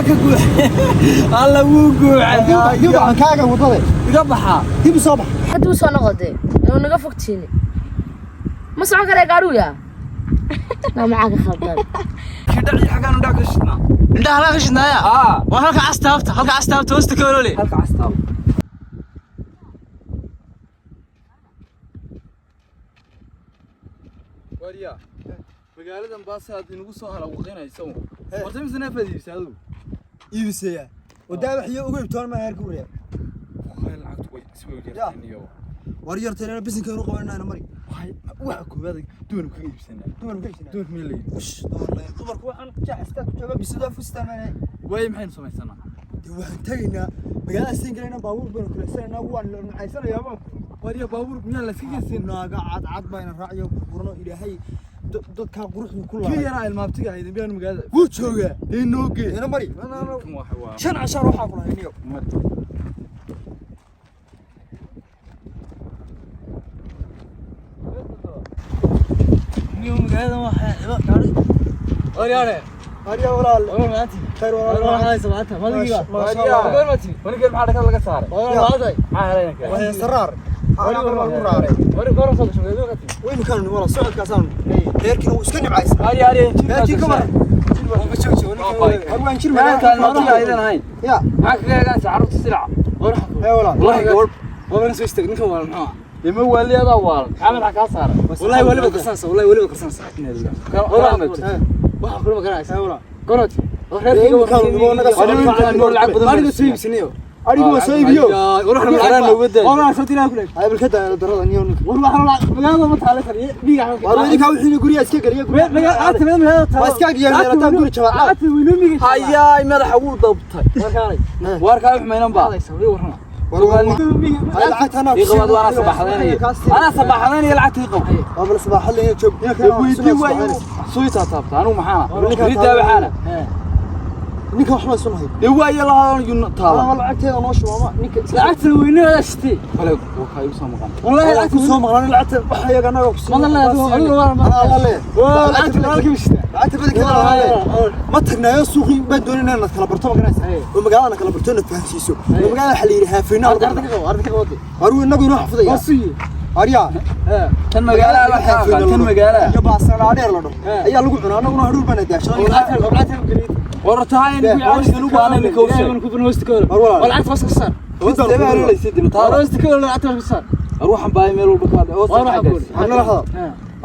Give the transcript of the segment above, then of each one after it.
Maxaa ka guuxay? Alla wuu guuxay. Dib waxaan kaaga wadada. Iga baxaa. Dib u soo bax. Hadduu soo noqotee inuu naga fogtiini ma socon karee gaadhuu yaa naa maxaa ka khaldan? Kidhaci xaggaan indhaha ka shidnaa. Indhaha halkaa ka shidnaaya. Aa. Waa halka castaabta, halka castaabta hoosta ka olole. Halka castaaba. Wariya, magaaladan baasaad inagu soo halawaqinaysa. Horta mise neefaad iibisa adigu? Iibisaya. Wadaa wax iyo ugu ibtoon ma heerku reeb. Waxay lacagtu way iswey yartayniyo. War yartayna bisinka inuu qabanayna mari. Waxay waxa koowaad duwan kaga iibsanaa. Dumar ka iibsanaa. Duwan meel leeyahay. Ush, dumar leh. Dumarku waxaan jaaxiska ku jooga bisida fustaan ma. Way maxaynu samaysanaa? Dee waxaan tagaynaa magaalada siin galayna, baabuur baynu kulaysanaynaa, waan la nucaysanayaa baan. Wariya, baabuur miyaa la iska geysin? Naaga cad cad bayna raaciyo burburno, Ilaahay dadkaa quruxdu ku Kii laabay. yaraa ilmaabtiga ahayd miyaanu magaalada? Wuu joogaa. Dee noo gee. Ina mari. Kan waxa waa. Shan cashaar waxaa ku lahayn iyo. Mari. Niyo magaaladan waxaa cibo gaari. Waryaare. Arya walaal. War maanti. Khayr War walaal. waxaa maanta madigiiba. Maasha Allah. War maanti. Wanigeed maxaa dhakada laga saaray? War maanta. Maxaa helay ninka? Waa saraar. Ana lagu raaray. War goor soo gashay magaalada ka timi. Waynu kaanu walaal socodkaasaan. Reerkiina wuu iska nimcaysan. Arya, arya, injiil. Reerkii ka waran. Ma joogjo ninka. War waan jir Meelka ilmaabtiga aydan ahayn. Ya. Maxaa kaga eeganaysa carruurta silaca? War waxa. Hee walaal. Wallahi gabadh. War soo istaag ninka waa maxaa? Dee ma waali adaa waalan. Maxaa madaxa kaa saaray? Wallahi waliba qarsanaysa, wallahi waliba qarsanaysa. War Waxa kulma garanaysa. Hee walaal. Gorod. Reerkiiga Dee imikaanu nimo naga soo lacag badan. Mariga soo iibsanayo. Arigu waa soo iibiyo. War waxa Qaraan nooga daa. War soo tilaa kulay. Ay balka daa darada niyo ninka. War waxa la magaalada ma taale kariye dhiiga. War idinka wixii guriga iska galiya guriga. Magaalada magaalada taale. Waa iska agyeelay taa guri jabaa. Lacagta weynumiga. Hayaay, madaxa wuu dabtay. Warkaalay. Waar kaa xumaynan baa. War war. Ay lacagta anaa Ii qabaad waa anaa sabaxdaynaya. Anaa sabaxdaynaya lacagta ii qabo. Waa bal sabaxad leeyahay joog. Dee weydii waayo. Soo ii taataabta anigu maxaana? Ridaa waxaana. Ninka waxba isu nahay. Dee waayo lahadan yun taala. Waa lacagteeda noo shubaama ninka. Lacagta weynaha shitay. Kale waa kaa igu soo maqan. Wallahi Lacagta lacagta soo maqlaan lacagta waxa iyaga anaga ku soo. Ma la adigu waa Anaa la leeyahay. Waa lacagta walaalkii shitay. Lacagta badankeeda la leeyahay. Ma tagnaayo suuqii baan doonaynaa inaad kala barto ma garanaysaa. Oo magaalada kala barto inaad fahansiiso. Oo magaalada waxa la yidhi haafayna. Arda ka qabo, arda ka qabo. War inagu inoo xafidaya. Wasiye. Arya. Tan magaalada la xaqan, tan magaalada. Iyo baasana dheer la dhaho. Ayaa lagu cunaa anaguna hadhuur baan daashaday. Lacagta lacagta gariid. War tahay in ku caadi u baahnay ninka u sheeg. Ku bun hoosta ka hor. War walaal. War lacagta hoos ka saar. Hoosta baa haleelaysa dib taala. Hoosta ka hor lacagta hoos ka saar. Ruuxan baa meel walba ka hadlay. Hoosta War waxaan xaggaas. ku Anna la hadal.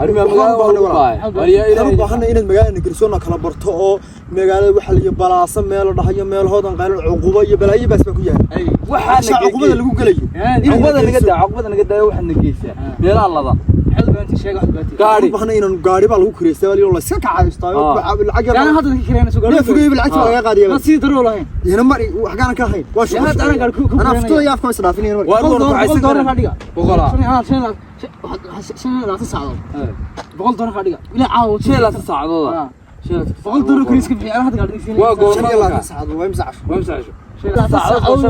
Arrimaha magaalada waa lagu baayay. War yaa Waxaan u Ilaahay. baahanay inaad magaalada geliso oo kala barto oo magaalada waxa la iyo balaasa meel la dhahayo meel hodan qaylo cuqubo iyo balaayo baas baa ku yaal. Waxaa Waxaa cuqubada lagu gelayo. Cuqubada naga daa, cuqubada naga daa, waxaad na geysaa meelaha lada. Xal baanti sheeg wax baanti. Gaari. Waxaan u baahanay inaan gaari baa lagu kireystaa waa la iska kacaystaayo lacag yar. Gaana hadda ka kireynayso gaari. Neef fogey lacagta laga qaadiyay. Ma sii daro lahayn. Ina mari wax gaana ka ahayn. Waa shuqul. Yaa hadda anaa gaari ku Anaa fito iyo afka is dhaafinayna mari. Waar Boqol war ku doolar haysan ka dhiga. Boqol ah. 25 saacadood. $100 ka dhiga. Ilaa caawa 25 saacadood. $100 kariis ka bixi. Anaa hadda gaari siin. Waa goorma 25 saacadood waa imisa casho. Waa imisa casho? 25 saacadood.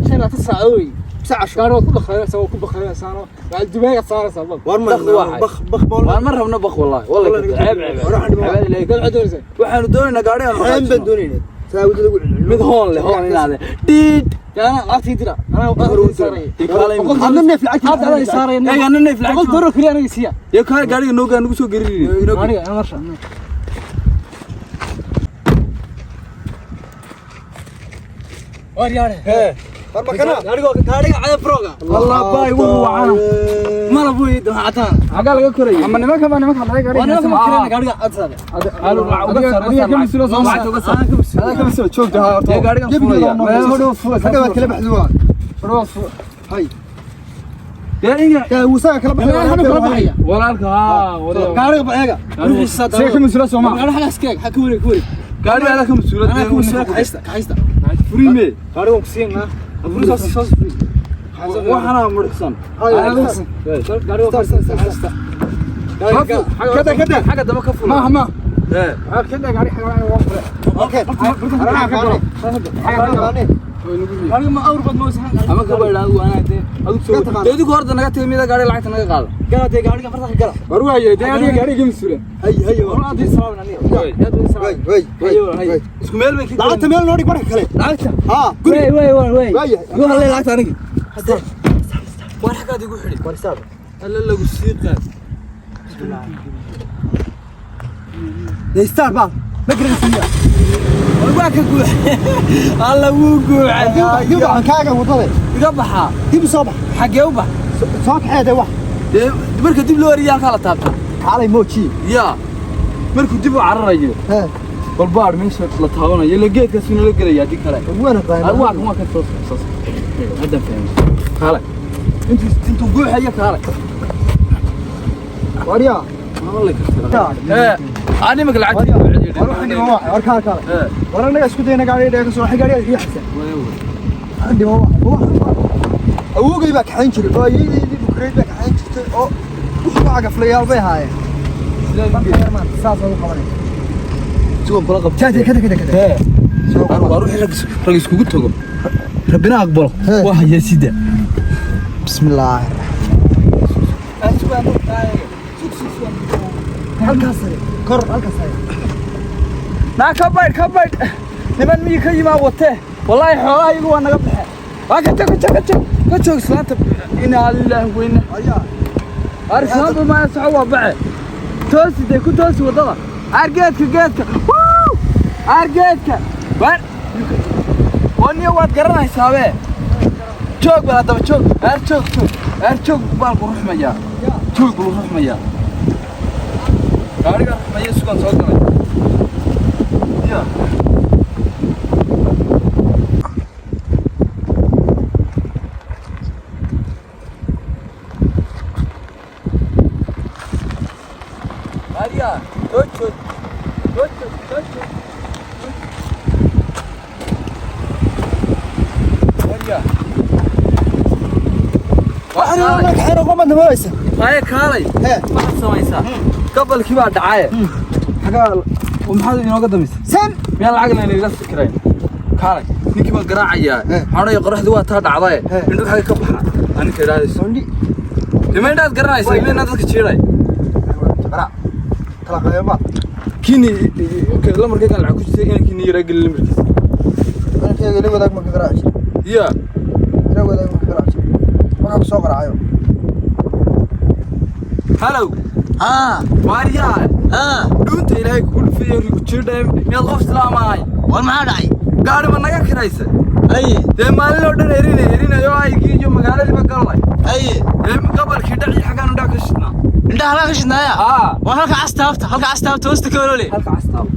25 saacadood. Imisa casho. Gaari waad ku dhaqaynaysaa, waa ku baqaynaysaa, waa Dubai aad saaraysaa bal. War ma Dakh waa bakh bakh bool. Waan ma rabno baq wallahi. Wallahi ceeb ceeb. Ceeb ilaahay. Gaari waxaad doonaysaa. Waxaanu doonaynaa gaari aan Xeen baan doonaynaa. Saa wadada lagu celceliyo. Mid hoon leh, hoon inaad dhiid. Gaana lacagtii dira. Anaa lacagtii saaraya. Dee kaalay Boqol Hadna neef lacagtii Hadda anaa saaraya. Eeg, anna neef lacagtii. $100 kaliya aniga siiya. Dee kaale gaariga noo gaa nagu soo garirin. Aniga ana marsha. War yaare. Hee. War ma kana? Gaariga gaariga cada proga. Wallah baay wuxuu wacana. Malab wey cataan. Xagaa laga korayay. Ama nimanka ma nimanka laga Waa nimanka ma kirayna gaariga cad saare. Adiga ka masuul soo lacagta uga saar. Adiga ka masuul joogta ha horta. Dee gaarigan furaya. Meel hodhow furaya. Hadda waad kala baxdu waa. Hay. Dee inga Kaa wuusaga kala baxaya. Meel hadhow kala baxaya. walaalka ha wadaag. Gaariga ba eega. See ka masuul soo ma. Gaariga xagaas ka eeg, ha ka wareeg ka wareeg. Gaariga ala ka masuul. Anaa ka masuul kaxaysta kaxaysta. Furime. Gaariga waan ku siinaa. Furi soo soo furi. Waxana murxsan. Gaariga Kada kada. Xagga dambe ka fula. Ma ma. Okay. Aniga ma awr bad moosan. Ama ka baydha adigu anaa dee adigu soo dee adigu horta naga tagay mida gaari lacagta naga qaada. Gala dee gaariga farta ka gala. War waaye dee adiga gaariga masuula. Hay hay. War aad salaam aniga. Way way way. Isku meel bay ka Lacagta meel noo dhig marka kale. Lacagta. Ha, guri. Way way way. Waayahay. Igu hadlay lacagta aniga. War xagaad igu xidhi. War istaag. Alla lagu sii qaad. Dee istaag baa. Ma garanaysiiya. War waa ka guuxay. Alla wuu guuxay. Dib u bax kaaga wadada. Iga baxaa. Dib u soo bax. Xagee u bax? Soo kaxee dee wax. Dee marka dib loo eriyo halkaa la taabtaa. Kaalay mooji. Yaa. Markuu dib u cararayo. Hee. Bal baar meesha la taabanayo ila geedkaas inuu la gelaya haddii kale. Waana baan. Waa kan waa kan soo soo. Hadda fahmay. Kaalay. Intuu guuxayo kaalay. Waryaa. Ee, aan imika lacagta. War waxaan dhima waa. War kaal kaal. War anaga isku dayna gaariga dheer ka soo waxay gaariga riixaysa. Waxaan dhima waa. Awowgay baa kaxayn jiray oo ayeeyaydii bukureed baa kaxayn jirtay oo wuxuu cagaflayaal bay haayeen. Saas oo qabanay. Sugan kula qabtay. Kada kada kada kada. Ee. Waa ruuxii rag iskugu tago. Rabbina aqbalo. Waa hayaa sida. Bismillaah. Halkaas sare. Kor halkaas sare. Naa ka baydh ka baydh. Niman miyii ka yimaa watee. Wallaahi xoolaha iyagu waa naga baxeen. Waa ka tag ka tag ka joog islaanta. Inaa lilaahi wa inna. Waryaa. Ar islaanta ma soco waa baxe. Toosi dee ku toosi waddada. Ar geedka geedka. Wuu! Ar geedka. War. Waniyo waad garanaysaabe. Joog bal haddaba joog. Ar joog joog. Ar joog baalku ruxmayaa. Joog buu ruxmayaa. Gaariga ruxmaya sugan soo galay. Yaa. Maria, joog joog. Joog joog joog joog. Maria. Waxaan anaga kaxayn oo qomad namaraysa. Haye kaalay. Hee. Maxaad samaysaa? Gabalkii baa dhacay. Xagaa maxaad inooga damisay? Sen. Miyaan lacag laynaga fikirayn? Kaalay. Ninkii baan garaacayaa. Xadhay qoraxdii waa taa dhacday. Indhuhu xagga ka baxa. Aninka idhaahayso. Dima indhaad garanaysaa, ima indhaad dadka jiiray. Bara. Kala qaybaa. Kiini lamarkaygan lacag ku jirtay inankiini yaraa gelin lamarkiisa. Inankayga ila wadaag ma ka garaaci jiray. Yaa. Ila wadaag ma ka garaaci jiray. Waxaa ku soo qaraacayo. Halow. Ah. Maariyaa. Ah. Dhuunta ilaahay kugu dhufeeyey rigu jiidhay miyaad qof islaamahay? War maxaa dhacay? Gaari ma naga kiraysa? Haye. Dee maalin oo dhan erinay erinayo aygii iyo magaaladiiba gallay. Haye. Dee gobolkii dhaci xaggaan indhaha ka shidhnaa. Indhaha halkaa ka shidhnaaya? Aa. Waa halka cas taabta, halka cas taabta hoosta ka olole. Halka cas taabta.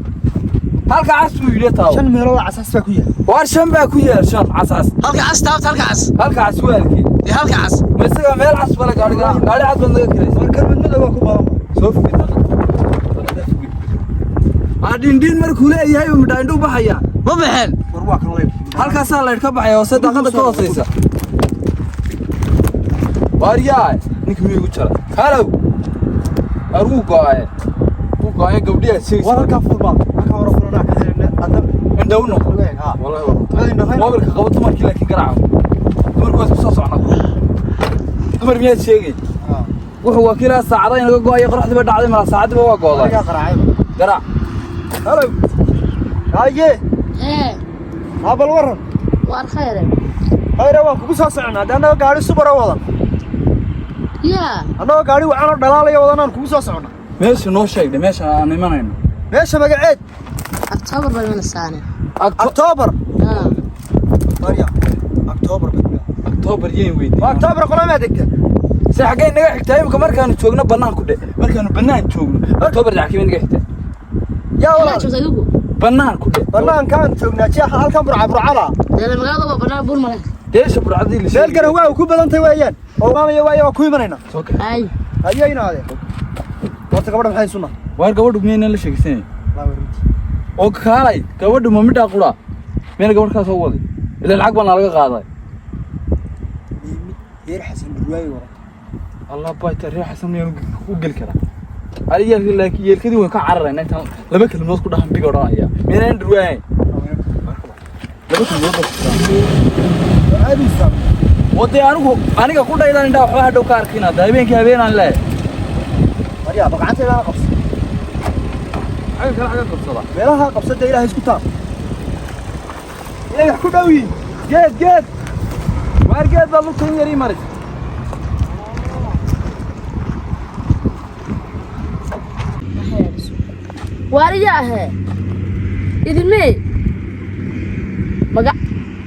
Halka cas buu yidhi taabo. Shan meelood casas baa ku yaal. Waar shan baa ku yaal shan casas. Halka cas taabta, halka cas. Halka cas waalkii. Dee halka cas. Ma isaga meel cas bala gaariga, gaari cas baad naga kiraysa. War karmadnada waa ku badan. Soo fogey. Aa dhindhin markuu leeyahay uu midhaa indhuhu baxaya. Ma baxeen. War waa kan leeyahay. Halkaasaa laydh ka baxaya hoose daaqada ka hooseysa. Waaryaa ninka miyuu igu jara? Halow. Waar wuu go'aye. Wuu go'aye gabdhiyaa sheegaysa. War halkaa fur baa. Halkaa hore furanaa ka xirina. Hadda Indha u noqo. Ha. Wallahi waa runta. Moobilka qabo dumarkii laakiin garaaca. Dumarku waa isku soo socnaa. Dumar miyaad sheegay? Wuxuu wakiilaa saacada inaga go'ayo qoraxdiiba dhacday mala saacadiiba waa go'day. Adigaa qaraacay. Garaac. Halow. Haye. Ee. Ha bal waran. Waar khayre. Khayre waan kugu soo soconaa. Hadda annaga gaari subar oo wadan. Yaa. Annaga gaari wacan oo dhalaalaya wadan aan kugu soo soconaa. Meesha noo sheegday meesha aan imanayno. Meesha magaceed? October baan imanaysaane. October. Ah. Maria. October baan. October yeen weydiin. Waa October qolama degtay. Se xaggee naga xigtaa imika markaanu joogno bannaan ku dhe. Markaanu bannaan joogno October xaggee naga xigtaa. Yaa Yaa walaal. joogta adigu. Bannaan ku dhe. Bannaankaan joognaa jeexa halkan burca burcada. Dee magaalada waa bannaan buur male. Deesha burcadii la Meel garan waa ku badan tahay weeyaan. Oo maamaya waayo waa ku imanayna. Soo kax. Ay. Ayay inaadeen. Horta gabadha maxay sunnah? Waar gabadhu miyayna la sheegsanay? Oo kaalay gabadhu ma midhaa qura. Miyayna gabadh kaa soo waday? Ilaa lacag baan laga qaaday. Heer Xasan Burwaayi wara. Allah bayta reer Xasan miyaan u geli karaa? Ariga laakiin yeelkadii waan ka cararaynaa intaan laba kelmadood ku dhahan big odhanaya. Miyaan dhurwaayn? Laba kelmadood baa ku jirtaa. Aad u istaag. Wadee anigu aniga ku dhaydan indhaa waxba hadhow ka arkin hadda habeenkii habeenaan leeyahay. Waryaa, baqacantayda qabso. Xagga kale xagga qabsada. Meelaha qabsada Ilaahay isku taab. Ilaahay wax ku dhow yihiin. Geed geed. Waar geed baa lugta in yar ii maris. Waariya ahee idinmee maga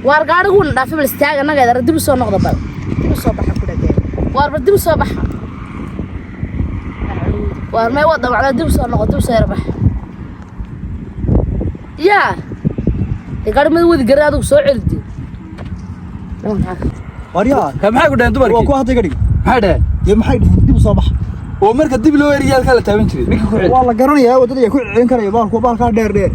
waar gaadhiguuna dhaafay bal istaaga annaga idara dib u soo noqda bal Dib u soo baxa ku dhageen. Waar bal dib u soo baxa waar may wada macnaa dib u soo noqo dib u soo yara baxa yaa dee gaadhi mad wadi garan adigu soo celidi. Waryaa, Ka maxay ku dhaheen waa dumarkii? kuwa hadda iga dhig. Maxay dhaheen? Dee maxay dhaheen? Dib u soo baxa. Oo marka dib loo eriyaa halkaa la taaban jiray. Ninka ku celi. Waa la garanayaa waddada ay ku celin karaya baalku baalkaa dheer dheer.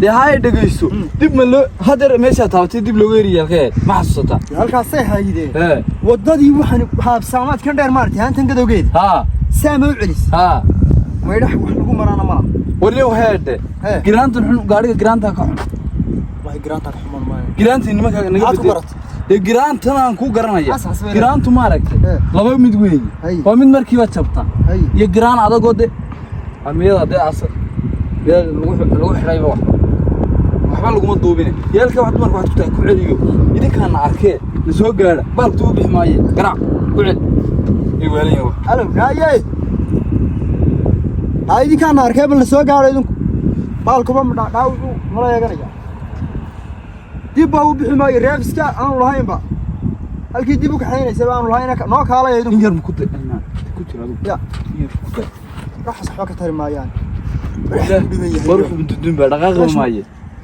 Dee haye dhegeyso. Dib ma loo hadeer meeshaa taabatay dib looga eriyaa halkee? Ma xasuusataa? Dee halkaasay haayideen. Hee. Waddadii waxaan haabsaamaadkan dheer maaragtay haantan gadowgeeda. Haa. Saama u celis. Haa. Maydhax wax lagu maraana malaha. Warniyow heedhe. Hee. Giraantan xun gaadhiga giraantaa ka xun. Wallahi giraantaa ka xumaan maayo. Giraantii nimanka naga Maxaad ku bedel. baratay? Dee giraantan aan ku garanaya. As as weyn. Giraantu ma aragtay. Hee. Laba mid weeye. Hay. Waa mid markiiba jabta. Hay. Iyo giraan adagoo de amiyada dee as meel lagu xidhayba waxba. Waxba laguma duubine. Yeelka wax dumarka waxaad ku tahay ku celiyo. Idinkaana arkee na soo gaadha. Baalku uu bixi maaye. Garaac ku celi. Ii weelan yahay. Halo, naaye. Ha idinkaana arkay bal la soo gaadho idinku. Baalkuba ma dhaawacu mala eeganaya. Dib baa u bixi maayo reefiska aanu lahaynba. Halkii dib u kaxaynaysa aanu lahayn noo kaalaya idinku. In yar ma ku day. Ku jira adigu. Ya. In yar ku day. Waxaas waxba ka tari maayaan. War dhiman yahay. War wuxuu dundun baa dhaqaaqi maaye.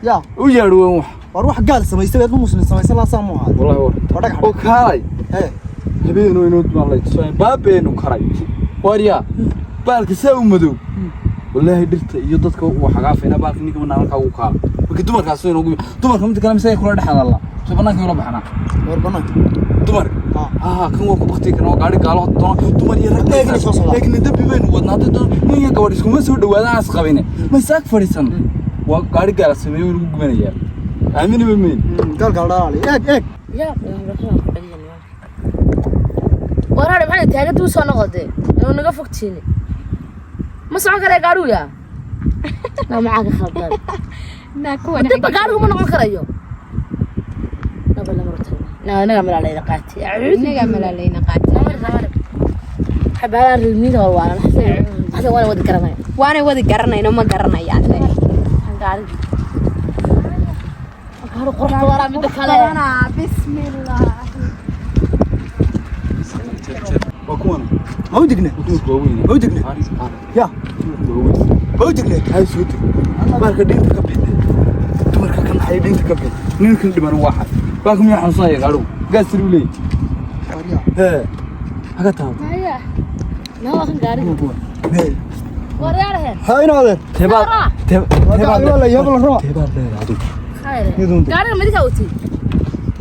Ya, U yeedh weyn wax. war wax gaal samaystay baad muslim samaysan laa saamu ahaa. Wallahi war. Waa dhagax. Oo kaalay. Hee. Habeenu inuu baan la tusay. Baabeenu karay. Waaryaa. Baalka saa u madow. Wallaahi dhirta iyo dadka uu xagaafayna baalka ninka banaan halkaa ugu kaala. Marka dumarkaas inuu dumarka mid kale mise kula dhexadalla. Soo banaanka ula baxnaa. War banaanka. Dumar. Ah, kan waa ku bakti kan waa gaari gaalo doona dumar iyo rag. Eegna soo socda. Eegna dambi baynu wadnaa hadda doon nin iyo gabadh iskuma soo dhawaadaan as qabine. Ma saak fadhiisan. Waa gaari gaala sameeyo inuu gubanayaa. Aamini ma meyn. Gaal gaal dhalaali. Eeg eeg. Yaa waar hadhe maxay taagan dib u soo noqotee inuu naga fogtiini ma socon karaya gaadhigu yaa naa maxaa ka khaldan Naa kuwan dibba gaadhigu ma noqon karayo naba lama rutay naa inaga malaalayna qaati Inaga malaalayna qaatay. xabaalaan rilmiida hor waalan xasan waana wadi garanaya. Waanay wadi garanayno ma garanayaan. Gaadhigi gaadhi qurux badanaa midda kale. Bismillah. Waa kuwan. Ma u dignay? Dumarku waa weyn. Ma u dignay? Ya, Dumarku waa weyn. ma u dignay? Hay soo deg. Baalka dhinta ka bixi. Dumarka kan hay dhinta ka bixi. Ninkan dhiman waa xad. Baalka miyaa xanuunsanaya gaadhigu? Gaas sir u leeyahay. Waryaa. Hee. Haga taabo. Maya naa waa kan gaadhiga Meel. waar yaaraheen. Ha inaadeer. Teebaad Waa gaal waa la yaab la raba. teebaad leedahay adigu. Midun. Gaadhiga midinkaa watay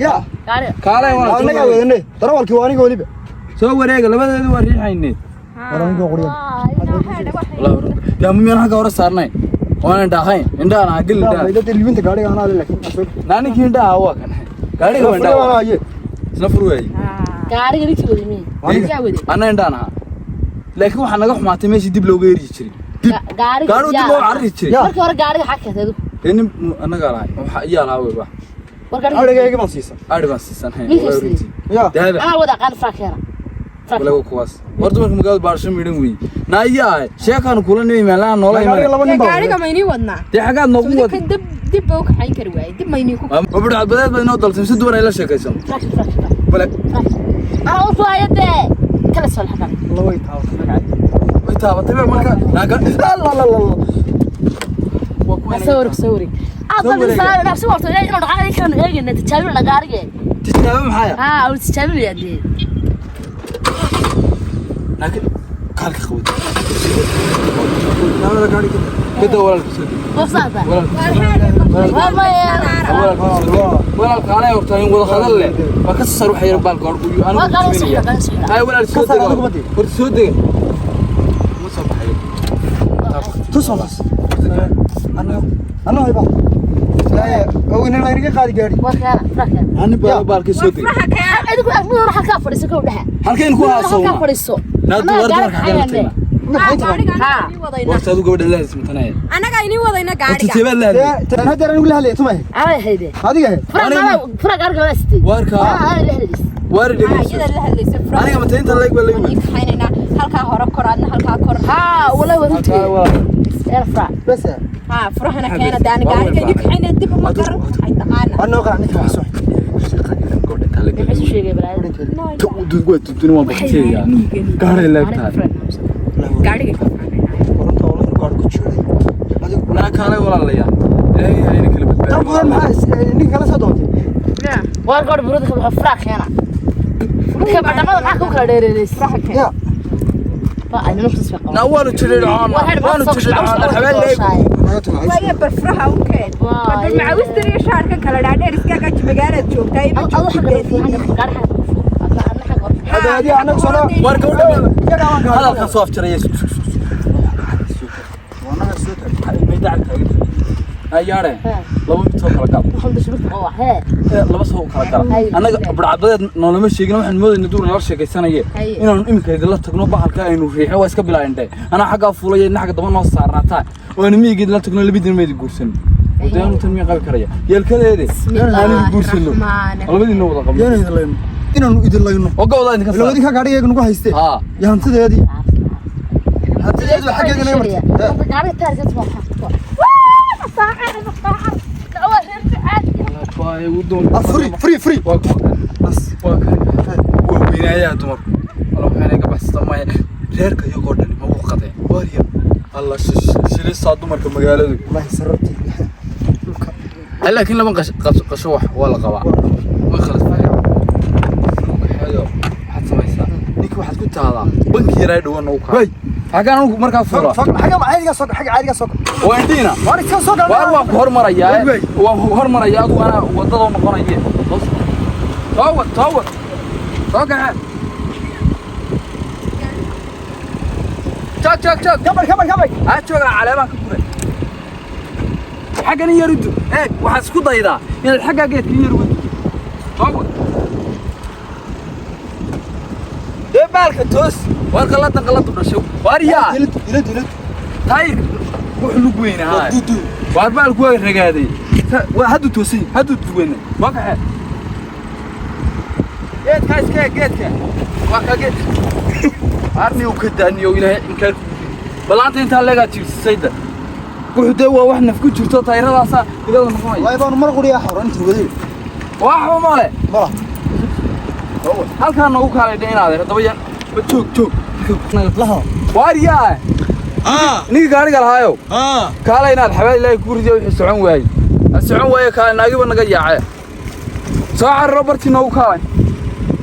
Ya, gaadhiga. Kaalay waa waa. anaga wadanay. Darawalkii waa aniga waliba. Soo wareega labadeedu waa riixayne. War aniga qoriya. Wallahi yaa miyaan xagga hore saarnay. Waan indhahayn. Indhaha aan gelin indhaha. Ila diliminta gaariga anaa leh laakiin. Naaninkii indhaha waa kan. Gaadhiga waa indhaha. Isla fur weeye. Gaadhiga ninkii waday miy Yaa waday. Anna indhaan ahaa. Laakiin waxaa naga xumaatay meeshii dib looga eryi jiray. Dib. Gaadhiga Gaadhigu dib loo carari jiray. Ya. Markii hore gaadhiga xag keentay adigu. Dee nin annagaa lahay. Waxa iyaa lahaa wey wax. War gaadhiga Arigayga baan siisan. Adhi baan siisan hayn. Ninka Waa siiyey. runtii. Ya. Dahaba. Anaa wada aqaan fraakeena. Walago kuwaas. War dumarka magaalada baarsho midhan weeye. Naayaa sheekaan kula nimi meelaha noola Gaariga imanay. laba nin baa. Gaariga ma inii wadnaa. Dee xaggaad noogu Soo wad. kan dib dib baa u kaxayn kari waayey. Dib ma inii ku. Ma budhcad badeed baa inoo daltay mise dumar ay la sheekaysan. Fraak fraak. Bale Anaa u fuayade kala soo laxdan. La way taabatay magacay. way taabatay ba marka naaga la la la la. Waa kuwa Soo wareeg soo wareeg. Aad Soo baan wareega. insaan nafsi warto inuu dhaqaaqay kan eegina tijaabina gaadhiga. Tijaabo maxaya? Ah, uu tijaabinaya dee. Naaga kaalka qabad. Labada gaariga. Kada walaalka soo deg. Qofsaada. Walaalka. Waa maya. Walaalka alay horta in wada hadal leh. Waa ka soo saar waxa yar baalka hor uyu Waa gaadhiga soo xidha. Hay walaal soo Ka saar dega. adigu badii. Horta soo dega. Ma soo baxayo. Tus on tus. Anna anna hayba. Ilaahay oo inaan inaga qaadi gaari. Waa keena, furaha keena. Ani baa baalkii soo degay. Furaha keena. Adigu mid hore halkaa fadhiiso kow dhexe. Halkeen ku Mid hore halkaa haasawna. fadhiiso. Naa Annaga duwar gaari dumarka xagee la kaxaynayne. tagnaa? Ah, gaariga Ha. annaga inii wadayna. Horta adigu gabadha la hadlaysa. Annaga inii wadayna Horta gaariga. teebaa la hadlay. Tan hadda anigu la hadlay tumay. Anay hayde. Adiga ahayd. Furaha Aniga- furaha gaariga la sitay. Waarka. Anay la hadlays. Waari Ah, dhegeyso. iyada la hadlaysa furaha. Aniga mata inta leeg baa laga Waan wadi. ii kaxaynaynaa. Halkaa hore kor, adna halkaa kor. Haa, wallahi waa runtii. Halkaa waa. Eer furaha. Bas. Ha, furahana keena daan gaariga inii kaxaynaa dib uma garan waxay taqaana. Anna qarac ninka wax soo. Gabadha inta leeg. Maxay isu sheegay balaayada? Ta u dud waa dudun waan baqtiyaa. Gaaray leeg tahay. Gaariga ka kaxaynaynaa. Waranta oo la gaar ku jiray. Adigu Naa kaalay walaalayaal. Ilaahay ha ina kala tan badbaadiyo. buuran maxaa ninka kala soo doontay? Waar gabadha burada ka baxo furaha keena. Dadka badhamada maxaa ku kala dheereeraysa? Furaha keena. Ya. Ba ay nimanku isfa qabaan. Naa waanu jiridhacaan. Waanu jiridhacaan. Habeen leeg. Naga tumay. Waaye bar furaha u keen. Waaye. Bal macawistan iyo shaarkan kala dhaadheer iskaga magaalaad joogtaa ima Adu joogtid xagga beedihiina. gaari xagga ku fur. Adna adna xagga hore. Hada adiga anaga soo Waar gabadha. Iyaga waan gaar. Hadalkan soo afjaraya. Wanaga soo taag. May dacal taagan. Ayaare. Laba mid soo kala gal. Waxaan dashbirta qaba. Hee. Laba soo kala gala. Hay. Annaga burcadbadeed noolama sheegin, waxaan moodayna duur nala sheekaysanaye Hay. inaanu iminka idinla tagno bahalka aynu riixo waa iska bilaayndhe anaa xaggaa fuulaya idna xagga daba noo saarnaataa waanu miyiga idinla tagno labadiina ma idin guursano wadaanu tan miya qabi karaya yeelkadeede aan idin guursano labadiina wada qabno Yaan idin layno. Inaanu idin layno. oo gobol idinka Ila saar wadinka gaariga nagu haystee. haa Ya hantideedii. Hantideedu xaggeega naga martay. Gaariga taarikada waa. Waa igu doon. Ah, free free free. Waa kan. Bas. Waa kan. Waa weynaayaa dumarku. Alla waxaan iga baxsata maya. Reerka iyagoo dhani ma u qadeen. Waarya. Alla shilisaa dumarka magaaladu. Wallahi sarabti. Dhulka. Laakiin lama qasho wax waa la qabaa. Way khalas waxaad samaysaa. Ninka waxaad ku taadaa banki yaraa dhawaan noogu kaa. Way. Xagaan anigu markaa fuula. Fog xagga caadiga soo xagga caadiga soo. Waa indhiina. Waar iska soo gal. Waar waan ku hormarayaa. Way. Waan ku hormarayaa adigu anaa waddada u noqonaye. Soo wad, soo wad. Soo kaxee. Joog, joog, joog. Kabar kabar kabar. Ha joogaa caleemaan ka guray. Xaggan in yar u dug. Eeg, waxaad isku daydaa inaad xaggaa geedka in yar uga dugto. Soo wad. Dee baalka toos. Waar qalladan qalladu dhashay. Waar yaa. Dilad dilad dilad. Taayir. Wuxuu lug weynaa. Dudu. Waar baalku waa ragaaday. Waa hadduu toosan yahay, hadduu duweyna. Waa kaxee. Geedka iska eeg, geedka. Waa kaa geed. Arni uu ka daaniyo ilaahay inkaar ku gudbi. Balaanta intaa leegaa jirsisayda. Wuxuu dee waa wax naf ku jirto taayiradaasaa digada noqonaya. Wallahi baan mar quriya xoran inta waday. Waxba male. Mala. Halkaa noogu kaalay dhe inaad haddaba yaan. Joog, joog. Laha. Waar yaa. Ninka gaariga lahaayow. Kaalay inaad xabaal ilaahay kuu ridiyo wixii socon waayey. Ha socon waaye kaalay naagiba naga yaacee. Soo cararo bartii noogu kaalay.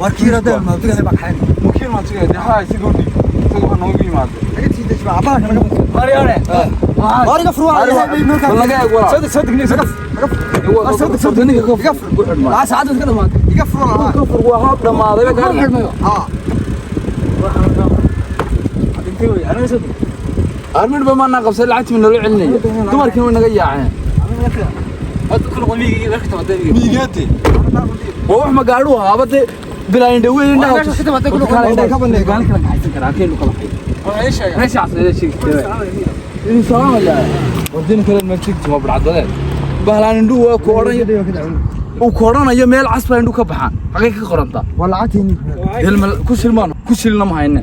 Waar kiira deel ma diga baa xayn. Mukiin maan sugaya dee haa isaga u dhiib. Isaga waxaa noogu yimaadee. Laga tiiday baa abaha naga mutay. Maryaane. Waar iga fur waa. Bal laga eeg walaal. Soo soo digniin soo Soo soo ninka ka fur. Ku xidhmaa. laa saacad ka dhamaatay. Iga fur waa. Ka fur waa hab dhamaaday ba gaariga. Xidhmayo. Ha. Intee way anaga soo dig. Armin ba maanaa qabsay lacagtii ma nala celinaya. Dumarkiina way naga yaaceen. Hadda ku noqon miyiga ka timaadeen. Miyigeete. Waa wax magaalu ahaaba dee bilaa indhaweyn indhaha. Waa meesha ka timaadeen ku noqon. Ka banneey. Gaali kala kaxaysan karaa halkee lu kala xay. Waxay ii sheegeen. Meesha casriyeed sheegi jiray. Idin salaamaya. Wardin kale ma sheegi jirin burcadbadeed. Bahlaan indhuhu waa ku odhanaya. Uu ku odhanayo meel cas baa indhuhu ka baxaan. Xagee ka qorantaa? Waa lacagtii. Helma ku silmaan ku silna ma hayne.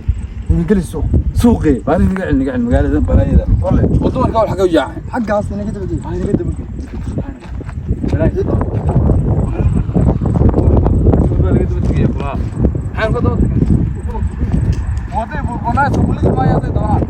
Geli suuq. Suuqii baan inaga celin naga celin magaalada balaayada. Wallahi. Oo dumarka wax xagee u yaaceen. Xaggaas inaga dabadii. Aan inaga dabagey. Balaayada. Baa laga daba tegaya kulaha. Maxaan ka daba tegay? Waday burbanaayso kulligii maayo hadday doonaan.